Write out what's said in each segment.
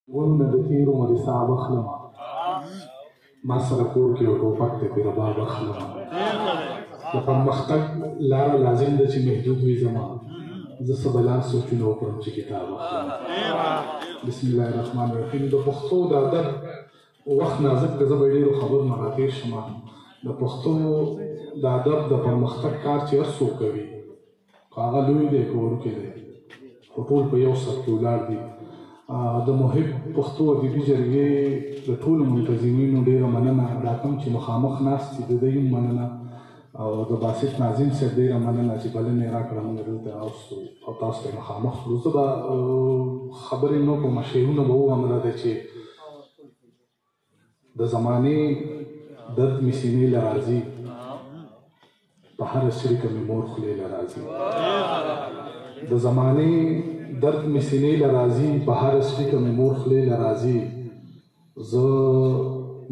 ونه د تیر عمر حساب اخلم، ما سره کور کې یو ټوپک دی، پرې رباب اخلم. د پرمختګ لاره لازم ده چې محدود وي زما، زه څه بلا سوچونه وکړم چې کتاب اخلم. بسم الله الرحمن الرحیم. د پښتو د ادب وخت نازک دی، زه به ډېرو خبرو نه راتېر شم. د پښتو د ادب د پرمختګ کار چې هر څوک کوي، که هغه لوی دی که وړوکی دی، خو ټول په یو سر کې ولاړ دي. د محب پښتو ادبي جرګې د ټولو منتظمینو ډېره مننه، دا کوم چې مخامخ ناست دي د دوی هم مننه، او د باسط ناظم صاحب ډېره مننه چې بلنه یې راکړه، موږ دلته راوستو او تاسو ته مخامخ کړو. زه به خبرې نه کوم، شعرونه به ووایم. دا دی چې د زمانې درد مې سینې له راځي، په هره څړیکه مې مور خولې له راځي. د زمانې درد مې سینې له راځي، په هره څړیکه مې مور خولې له راځي. زه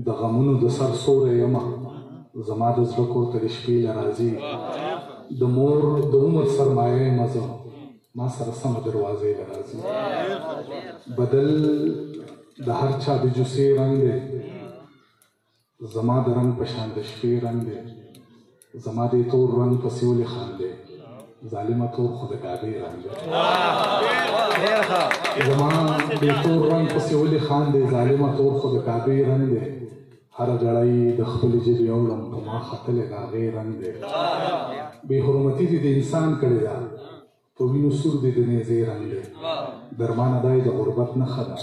د غمونو د سر سوری یم، زما د زړه کور ته د شپې له راځي. د مور د عمر سرمایه یم زه، ما سره سمه دروازې له راځي. بدل د هر چا د جوسې رنګ دی، زما د رنګ په شان د شپې رنګ دی. زما د تور رنګ پسې ولې خاندې، ظالمه تور خو د کعبې رنګ دی. زما د تور رنګ پسې ولې خاندې، ظالمه تور خو د کعبې رنګ دی. هره ګړۍ د خپلې ژبې اوړم، په ما ختلی د هغې رنګ دی. بې حرمتي دې د انسان کړې ده، په وینو سور دې د نیزې رنګ دی. درمانه دا یې د غربت نښه ده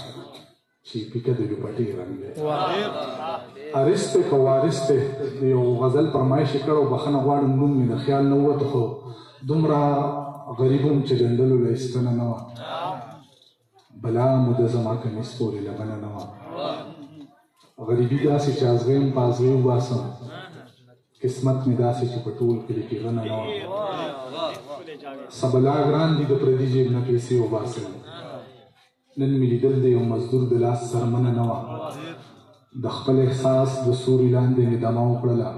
چې پیکه د لوپټې رنګ دی. ارث دی که وارث دی، د یو غزل فرمایش یې کړی، بخښنه غواړم نوم مې د خیال نه ووت، خو دومره غریب وم چې ګنډلو له یې ستنه نه وه. بلا موده زما کمیس پورې لبنه نه وه. غریبي داسې چې ازغی هم په ازغې وباسم، قسمت مې داسې چې په ټول کلي کې غنه نه وه. څه بلا ګران دي د پردي جیب نه پیسې وباسم، نن مې لیدل د یو مزدور د لاس څرمنه نه وه. د خپل احساس د سوري لاندې مې دمه وکړله،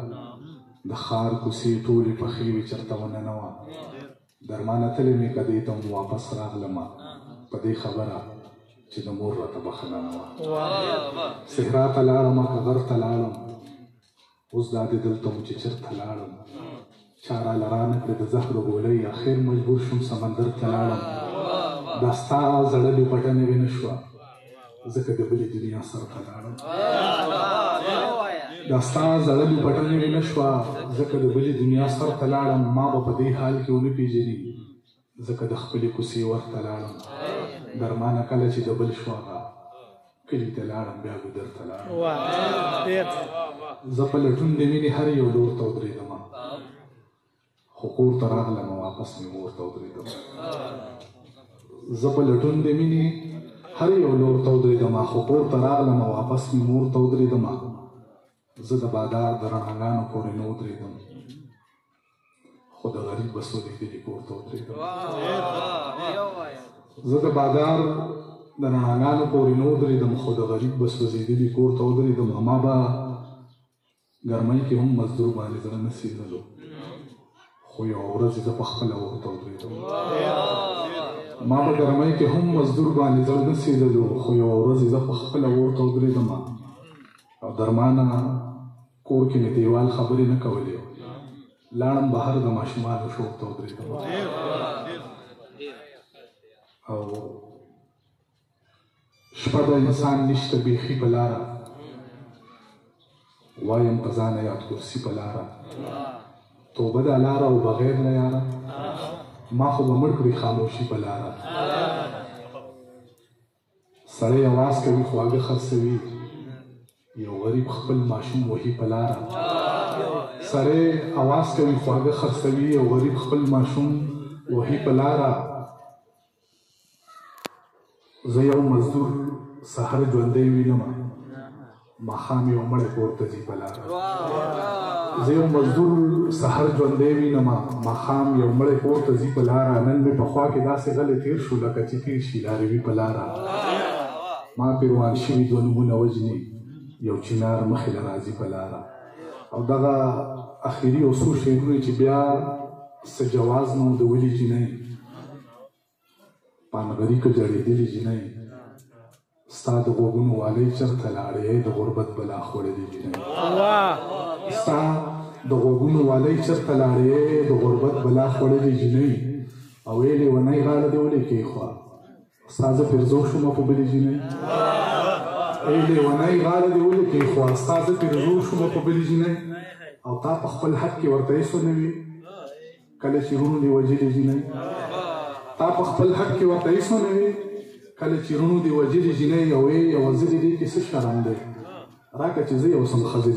د ښار کوڅې ټولې پخې وې چېرته ونه نه وه. درمانه تلې مې که دې ته هم واپس راغلمه، په دې خبره چې د مور راته بخښنه نه وه. صحرا ته لاړمه که غر ته لاړم، اوس دا دې دلته وم چې چېرته لاړم. چا راله رانه کړې د زهرو ګولۍ، اخر مجبور شوم سمندر ته لاړم. دا ستا زړه لوپټه نوې نه شوه، ځکه د بلې دنیا سر ته لاړم. دا ستا زړه لوپټه نوې نه شوه، ځکه د بلې دنیا سر ته لاړم. ما به په دې حال کې ونه پېژني، ځکه د خپلې کوڅې ور ته لاړم. درمانه کله چې د بل شو هغه کلي ته لاړم، بیا ګودر ته لاړم. زه په لټون د مینې هر یو لور ته ودرېدم، خو کور ته راغلم واپس مې مور ته ودرېدم. زه په لټون د مینې هر یو لور ته ودرېدم، خو کور ته راغلم واپس مې مور ته ودرېدم. زه د بادار د رڼاګانو پورې نه ودرېدم، خو د غریب به سوځېدلي کور ته ودرېدم. زه د بادار د رڼاګانو پورې نه ودرېدم، خو د غریب به سوځېدلي کور ته ودرېدم. ما به ګرمۍ کې هم مزدور باندې زړه نه سېزلو، خو یوه ورځ زه په خپله اور ته ودرېدم. ما به ګرمۍ کې هم مزدور باندې زړه نه سېزلو، خو یوه ورځ زه په خپله اور ته ودرېدم. او درمانه کور کې مې دیوال خبرې نه کولې، لاړم بهر د ماشومانو شور ته ودرېدم. او شپه د انسان نشته بیخي په لاره، وایم په ځانه یاد کرسي په لاره. توبه ده لاره او بغیر له یاره، ما خو به مړ کړي خاموشي په لاره. سړی اواز کوي خواږه خرڅوي، یو غریب خپل ماشوم وهي په لاره. سړی اواز کوي خواږه خرڅوي، یو غریب خپل ماشوم وهي په لاره. زه یو مزدور سحر ژوندی وینم، ماښام یو مړی کور ته ځي په لاره. زه یو مزدور سحر ژوندی وینم، ماښام یو مړی کور ته ځي په لاره. نن مې په خوا کې داسې غلی تېر شو لکه چې تېر شي لارې وي په لاره. ما پرې روان شوي دوه نومونه وژني، یو چنار مخې له راځي په لاره. او دغه اخري یو څو شعرونه چې بیا څه جواز نه و د ولي جینۍ، پانغري که جړېدلې جینۍ، ستا د غوږونو والۍ چرته لاړې ای د غربت بلا خوړلې جینۍ. ستا د غوږونو والۍ چرته لاړې ای د غربت بلا خوړلې جینۍ. او ای لیونۍ غاړه دې ولې کېښوه ستا زه پیرزو شوم په بلې جینۍ. ای لیونۍ غاړه دې ولې کېښوه ستا زه پیرزو شوم په بلې جینۍ. او تا په خپل حق کې ورته هېڅ ونه وي کله چې وروڼو دې وژلي جینۍ. تا په خپل حق کې ورته هېڅ ونه وي کله چې وروڼو دې وژلي جینۍ. او ای یوه زه دې دې کې څه شرم دی راکه چې زه یو سم ښځې.